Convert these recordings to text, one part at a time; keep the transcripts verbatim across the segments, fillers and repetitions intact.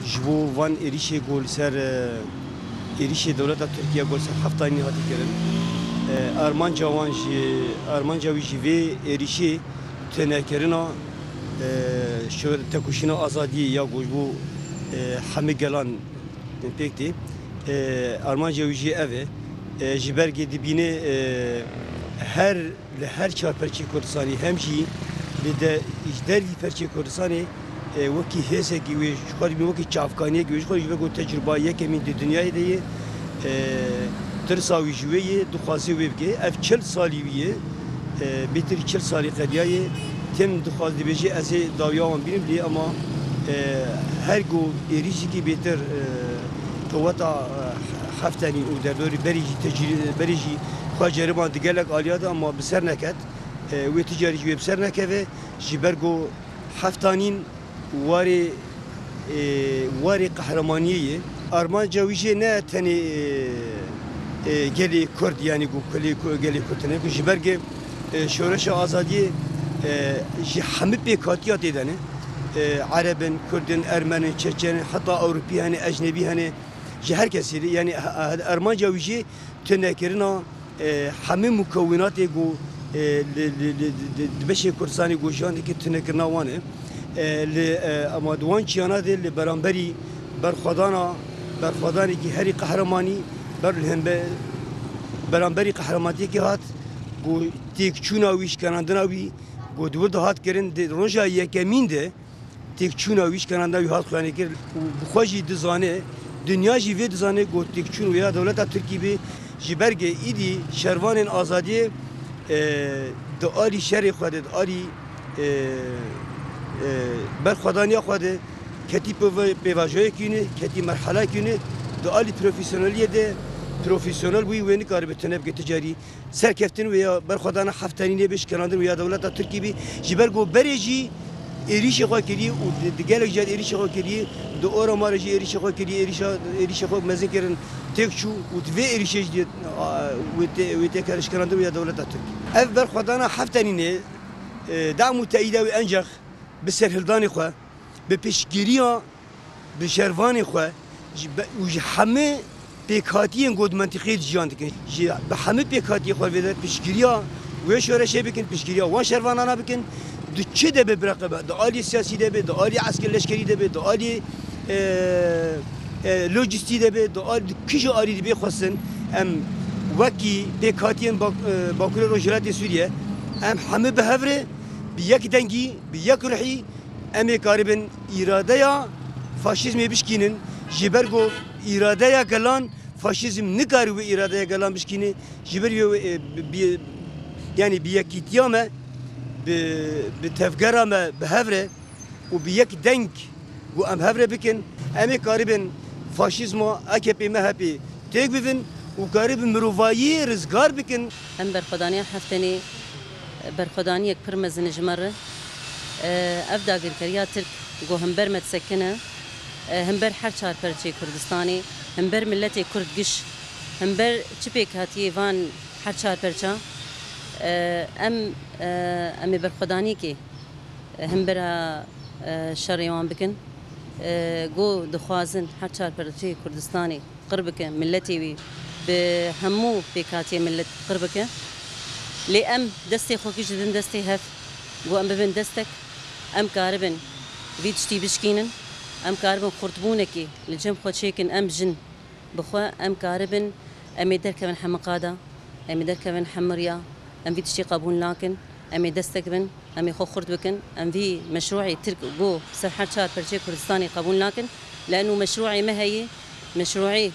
Ji bo van êrîşê ku li ser, e, êrîşê dewleta Tirkiye ku li ser Heftanî hate kirin, e, armanca wan jî, armanca wî jî vê êrîşê tunekirina, e, şo-, tekoşîna azadiyê ya ku ji bo, e, hemî gelan pêk tê. E, armanca wî jî ev e. E, ji ber ku dibîne, e, her, li her çar perçê Kurdistanê hem jî li de-, ji dervî perçê Kurdistanê, e, wekî hêzekî wê ji xwe dibîne, wekî çavkaniyekî wê ji xwe, ji ber ku tecrûba yekemîn di dinyayê de ye. E, tirsa wî ji wê ye, dixwaze wê bike. Ev çil salî wî ye. E, bêtir çil salî qediyaye. Tim dixwaz dibêje ez ê dawiya wan bînim lê ama, e, her ku êrîşekî bêtir, e, qeweta, e, Heftanî û derdorî berî jî tecrî-, berî jî xwe ceriban di gelek aliya de ama bi ser neket. E, wê tu carî jî wê bi ser nekeve. Ji ber ku Heftanîn warê, e, warê qehremaniyê ye. Armanca wî jê ne tenê, e, e, gelê Kurd, yanî ku kulê ku-, gelê Kurd tune, ku ji ber ge, e, şoreşa azadiyê, e, ji hemî pêkhatiya tê de ne. E, Ereb in, Kurd in, Ermen in, Çeçen in, heta Ewropî hene, ecnebî hene, ji her kesî re. Yanî, e, e, armanca wî jê tunekirina, e, hemî mukewinatê ku, e, li, li, li, li, di beşê Kurdistanê ku jiyan dike tunekirina wan e. E, li, e, ama di wan çiyana de li beramberî berxwedana, berxwedanekî herî qehremanî, ber-, li hembe-, beramberî qehremaniyekê hat ku têkçûna wî, şikenandina wî ku di wir de hat kirin, di roja yekemîn de, têkçûna wî, şikenandina wî hat xuyanî kir û bi xwe jî dizane, dinya jî vê dizane ku têkçûn wê ya dewleta Tirkî bê, ji ber ge îdî şervanên azadiyê, e, di alî şerê xwe de, di alî, e, e, berxwedaniya xwe de ketî pêve-, pêvajoyekî ne, ketî merhelekî ne, di alî profesyoneliyê de profesyonel bûyî wê nikaribe tune bike ti carî. Serkeftin wê ya berxwedana Heftanînê bê, şikenandin wê ya dewleta Tirkî bî. Ji ber ku berê jî êrîşê xwe kiriye û di, di gelek ciya de êrîşê xwe kiriye, di Oroma re jî êrîşê xwe kiriye, êrîşa, êrîşê xwe mezin kirin têk çû û di vê êrîşê jî, a, wê tê, wê tê kere şikenandin wê ya dewleta Tirkî. Ev berxwedana Heftanînê, e, dam û teîda wê encax bi serhildanê xwe, bi piştgiriya, bi şervanê xwe ji be-, û ji hemî pêkhatiyên ku di mentiqeyê de jiyan dikin. Ji, bi hemî pêkhatiyê xwe vê de piştgiriya wê şoreşê bikin, piştgiriya wan şervanana bikin. Di çi de be bireqebe, di alî siyasî de be, di alî esker leşkerî de be, di alî, e, e, lojistî de be, di alî, di kîja alî de bê xwestin, em wekî pêkhatiyên Bak-, e, Bakurê Rojhilatê Sûriye, em hemî bi hev re, bi yek dengî, bi yek ruhî, em ê karibin îradeya faşîzmê bişkînin, ji ber ku îradeya gelan, faşîzm nikare wê îradeya gelan bişkîne, ji ber wê, e, bi, bi, yanî bi yekîtiya me, bi, bi tevgera me bi hev re û bi yek deng ku em hev re bikin, em ê karibin faşîzma A K P M H P têk bibin û karibin mirovayî rizgar bikin. Em berxwedaniya Heftenê, berxwedaniyek pir mezin e ji me re. Ev dagirkeriya Tirk ku himber me disekine, himber her çar perçeyê Kurdistanê, himber miletê Kurd giş, himber çi pêkhatiyê van her çar perça, em, em ê berxwedaniyekê himbira, e, şerê wan bikin. E, go dixwazin her çar perçeyê Kurdistanê qir bike, miletê wî bi hemû pêkhatiyê milet qir bike. Lê em destê xwe kişt didin destê hev. Go em bibin destek, em karibin vî tiştî bişkînin, em karibin xurtbûnekê li cem xwe çêkin, em jin bi xwe, em karibin, em ê derkevin hemiqa de, em ê derkevin hemiriya, em vî tiştî qebûl nakin, em ê destek bin, em ê xwe xurt bikin, em vî meşrûê Tirk go ser her çar perçeyê Kurdistanê qebûl nakin, leno meşrûê me heye, meşrûê,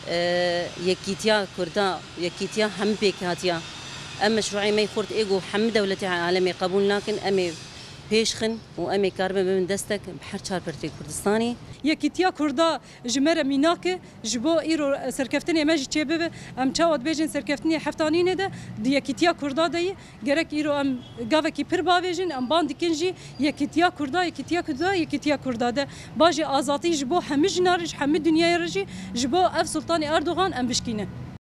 e, yekîtiya Kurda, yekîtiya hemî pêkhatiya. Em meşrûê me xurt ê go hemî dewletê alemê qebûl nakin, em ê pêş xin û em ê karibin bibin destek bi her çar perçeyê Kurdistanê. Yekîtiya Kurda ji me re mînak e. Ji bo îro serkeftinê me jî çêbibe, em çawa dibêjin serkeftinê Heftanînê de di yekîtiya Kurda de ye. Gerek îro em gavekî pir bavêjin, em ban dikin jî yekîtiya Kurda, yekîtiya Kurda, yekîtiya Kurda de. Bajê azadî ji bo hemî jina re, ji hemî dinyayê re jî, ji bo ev Sultanê Erdogan em bişkînin.